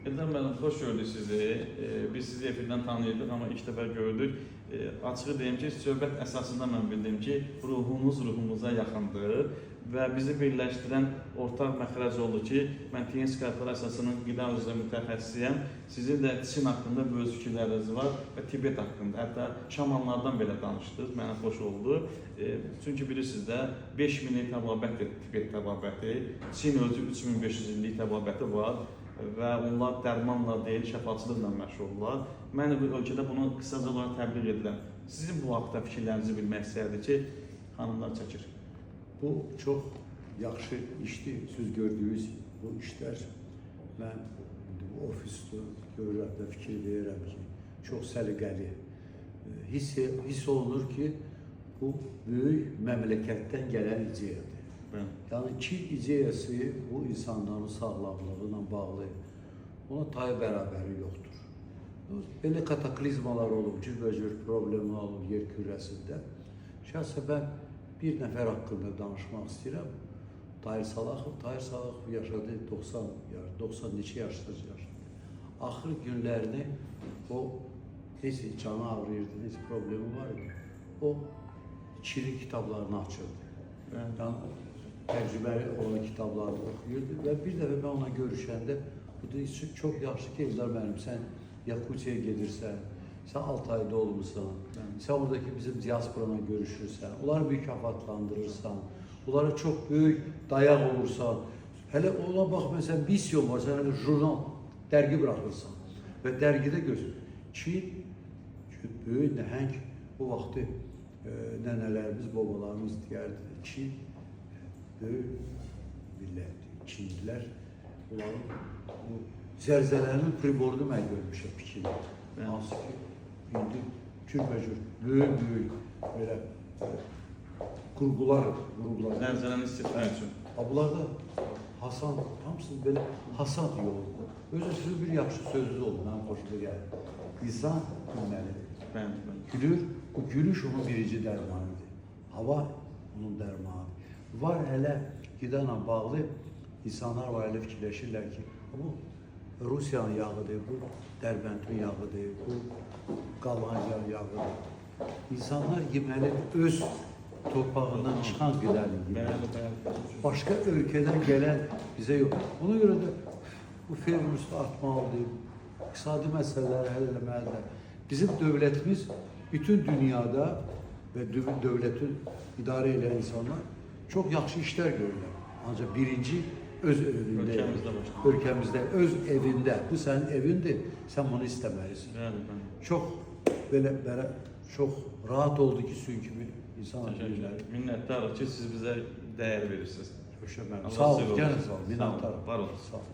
Eldar müəllim, xoş gördük sizi. Biz sizi efirdən tanıyırdıq, amma ilk dəfə gördük. Açığı deyim ki, söhbət əsasında mən bildim ki, ruhunuz ruhumuza yaxındır və bizi birləşdirən ortaq məxrəc oldu ki, mən TNS Korporasiyasının qida üzrə mütəxəssisiyəm. Sizin də Çin haqqında böyük fikirləriniz var və Tibet haqqında, hətta şamanlardan belə danışdınız. Mənə xoş oldu. Çünki bilirsiniz də 5000 illik təbabətdir Tibet təbabəti. Çin özü 3500 illik təbabəti var və onlar dərmanla deyil, şəfaçılıqla məşğuldurlar. Mən də bu ölkədə bunu qısaca olaraq təbliğ edirəm. Sizin bu haqda fikirlərinizi bilmək istərdik ki, xanımlar çəkir. Bu çox yaxşı işdir. Siz gördüyünüz bu işlər mən indi bu ofisdə görürəm və fikir verirəm ki, çox səliqəli. Hiss olunur ki, bu böyük məmləkətdən gələn ideyadır. Bəli. Yəni Çin ideyası bu insanların sağlamlığı ilə bağlı ona tayı bərabəri yoxdur. Belə kataklizmalar olub, cürbəcür problemlər olub yer kürəsində. Şəxsən mən bir nəfər haqqında danışmaq istəyirəm. Tahir Salaxov. Tahir Salaxov yaşadı 90, 90 neçə yaşda yaşadı. Axır günlərini o necə canı ağrıyırdı, necə problemi var idi. O Çinin kitablarını açırdı. Bəli. Yəni tərcüməli olan kitablarını oxuyurdu və bir dəfə mən onunla görüşəndə bu dedi ki, çox yaxşı ki, Eldar müəllim, sən Yakutiyaya gedirsən, sən Altayda olmusan, sən oradakı bizim diasporanla görüşürsən, onları mükafatlandırırsan, onlara çox böyük dayaq olursan. Hələ ona bax məsələn misyon var, sən hələ jurnal, dərgi buraxırsan və dərgidə gözün. Çin böyük nəhəng bu vaxtı nənələrimiz, babalarımız deyərdi Çin böyük millətdir. Çinlilər onların bu zəlzələnin priborunu mən görmüşəm Pikində. Bəli. Hansı ki indi cürbəcür böyük-böyük belə qurğular, qurğular. Zəlzələni hiss etmək üçün. Ha bunlarda Hasan, hamısı belə Hasan yoludur. Özü sizin bir yaxşı sözünüz oldu, mənim xoşuma gəldi. İnsan gülməlidir. Bəli, bəli. Gülür, bu gülüş onun birinci dərmanıdır. Hava onun dərmanıdır. Var hələ qida ilə bağlı insanlar var elə fikirləşirlər ki, bu Rusiyanın yağıdır, bu Dərbəndin yağıdır, bu Qalancanın yağıdır. İnsanlar yeməli öz torpağından çıxan qidanı yeməli. Bəli, bəli. Başqa ölkədən gələn bizə yox. Ona görə də bu fermer üstü artmalıdır. İqtisadi məsələləri həll eləməlidir. Bizim dövlətimiz bütün dünyada və dövləti idarə edən insanlar çox yaxşı işlər görürlər. Ancaq birinci öz evində, Ölkəmizdə başlayır. Ölkəmizdə, öz evində. Bu sənin evindir, sən bunu istəməlisən. Bəli, bəli. Çox belə çox rahat oldu ki, suyun kimi insan Təşəkkür birbirləri. edirəm. Minnətdarıq ki, siz bizə dəyər verirsiniz. Xoşa mənim. Allah Sağ ol, sizə yenə olsun. sağ ol. Sağ olun, Minnətdarım. var olun. Sağ ol.